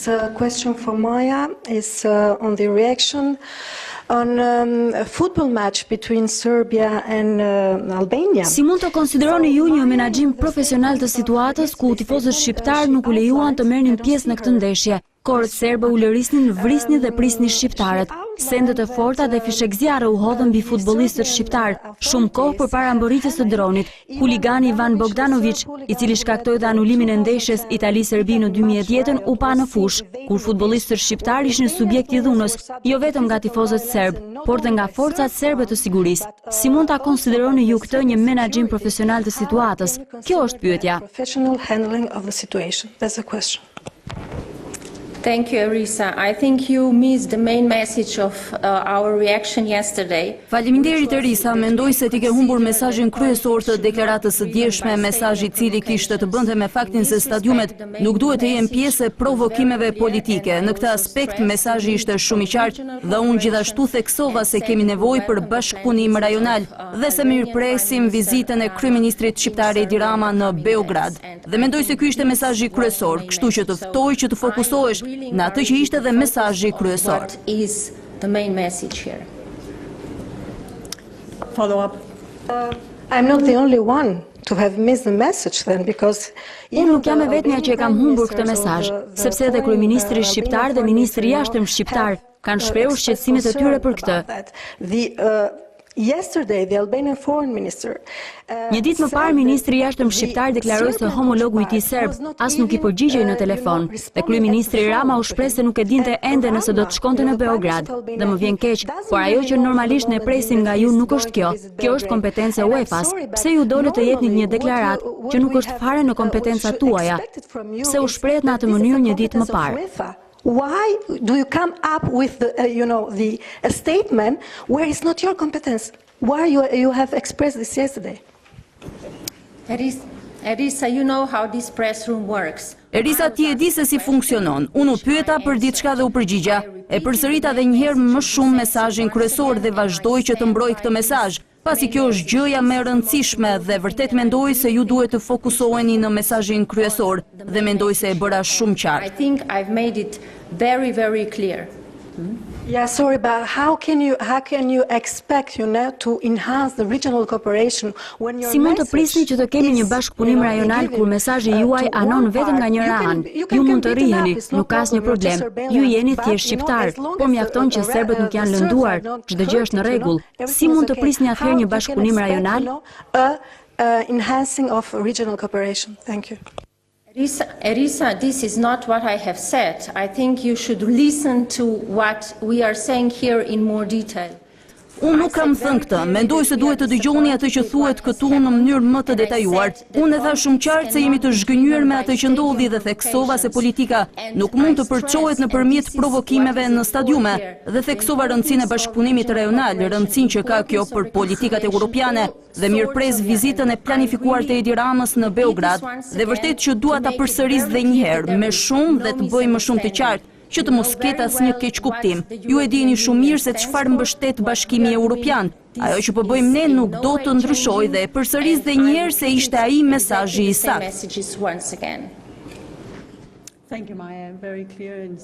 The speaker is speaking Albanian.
It's a question for Maya. It's uh, on the reaction on um, a football match between Serbia and uh, Albania. Si mund të konsideroni ju një menaxhim profesional të situatës ku tifozët shqiptarë nuk u lejuan të merrnin pjesë në këtë ndeshje? Korët serbe ulërisnin, vrisni dhe prisni shqiptarët. Sendet e forta dhe fishekzjarre u hodhën mbi futbollistët shqiptarë, shumë kohë përpara mbërritjes së dronit. Huligani Ivan Bogdanovic, i cili shkaktoi dhe anulimin e ndeshjes Itali-Serbi në 2010-ën, u pa në fushë, kur futbollistët shqiptarë ishin subjekt i dhunës, jo vetëm nga tifozët serbë, por dhe nga forcat serbe të sigurisë. Si mund ta konsideroni ju këtë një menaxhim profesional të situatës? Kjo është pyetja. Professional handling of the situation. That's the question. Thank you, Erisa. I think you missed the main message of uh, our reaction yesterday. Faleminderit Erisa, mendoj se ti ke humbur mesazhin kryesor të deklaratës së djeshme, mesazh i cili kishte të bënte me faktin se stadiumet nuk duhet të jenë pjesë e provokimeve politike. Në këtë aspekt mesazhi ishte shumë i qartë dhe unë gjithashtu theksova se kemi nevojë për bashkëpunim rajonal dhe se mirëpresim vizitën e kryeministrit shqiptar Edi Rama në Beograd. Dhe mendoj se ky ishte mesazhi kryesor, kështu që të ftoj që të fokusohesh në atë që ishte dhe mesazhi kryesor. What is the main message here? Follow up. I'm not the only one to have missed the message then because Unë nuk jam e vetmja që e kam humbur këtë mesazh, sepse edhe kryeministri shqiptar dhe ministri i jashtëm shqiptar kanë shprehur shqetësimet e tyre për këtë. The uh, yesterday the Albanian foreign minister uh, Një ditë më parë, ministri i jashtëm shqiptar deklaroi se homologu i tij serb as nuk i përgjigjej në telefon dhe kryeministri Rama u shpreh se nuk e dinte ende nëse do të shkonte në Beograd. Dhe më vjen keq, por ajo që normalisht ne presim nga ju nuk është kjo. Kjo është kompetencë e UEFA-s. Pse ju dolët të jepni një deklaratë që nuk është fare në kompetencat tuaja? Pse u shprehët në atë mënyrë një ditë më parë? Why do you come up with the, uh, you know, the a statement where it's not your competence? Why you, you have expressed this yesterday? Eris, Erisa, you know how this press room works. Erisa, ti e di se si funksionon. Unë u pyeta për diçka dhe u përgjigja. E përsërita edhe një herë më shumë mesazhin kryesor dhe vazhdoj që të mbroj këtë mesazh, pasi kjo është gjëja më e rëndësishme dhe vërtet mendoj se ju duhet të fokusoheni në mesazhin kryesor dhe mendoj se e bëra shumë qartë. I think I've made it very, very clear. Yeah, sorry, but how can you how can you expect you know to enhance the regional cooperation when your Si mund të prisni që të kemi një bashkëpunim rajonal kur mesazhi juaj anon vetëm nga njëra anë? Ju mund të rriheni, nuk ka asnjë problem. Ju jeni thjesht shqiptar, por mjafton që serbët nuk janë lënduar, çdo gjë është në rregull. Si mund të prisni atëherë një bashkëpunim rajonal? A enhancing of regional cooperation. Thank you. Erisa, Erisa, this is not what I have said. I think you should listen to what we are saying here in more detail. Unë nuk kam thënë këtë, mendoj se duhet të dëgjoni atë që thuhet këtu në mënyrë më të detajuar. Unë e tha shumë qartë se jemi të zhgënjyer me atë që ndodhi dhe theksova se politika nuk mund të përçohet nëpërmjet provokimeve në stadiume dhe theksova rëndësinë e bashkëpunimit rajonal, rëndësinë që ka kjo për politikat europiane dhe mirëpres vizitën e planifikuar të Edi Ramës në Beograd dhe vërtet që dua ta përsëris dhe një herë me shumë dhe të bëj më shumë të qartë që të mos ketë asnjë keqkuptim. Ju e dini shumë mirë se çfarë mbështet Bashkimi Evropian. Ajo që po bëjmë ne nuk do të ndryshojë dhe e përsëris dhe një herë se ishte ai mesazhi i saktë. Messages once again. Thank you, Maya. Very clear and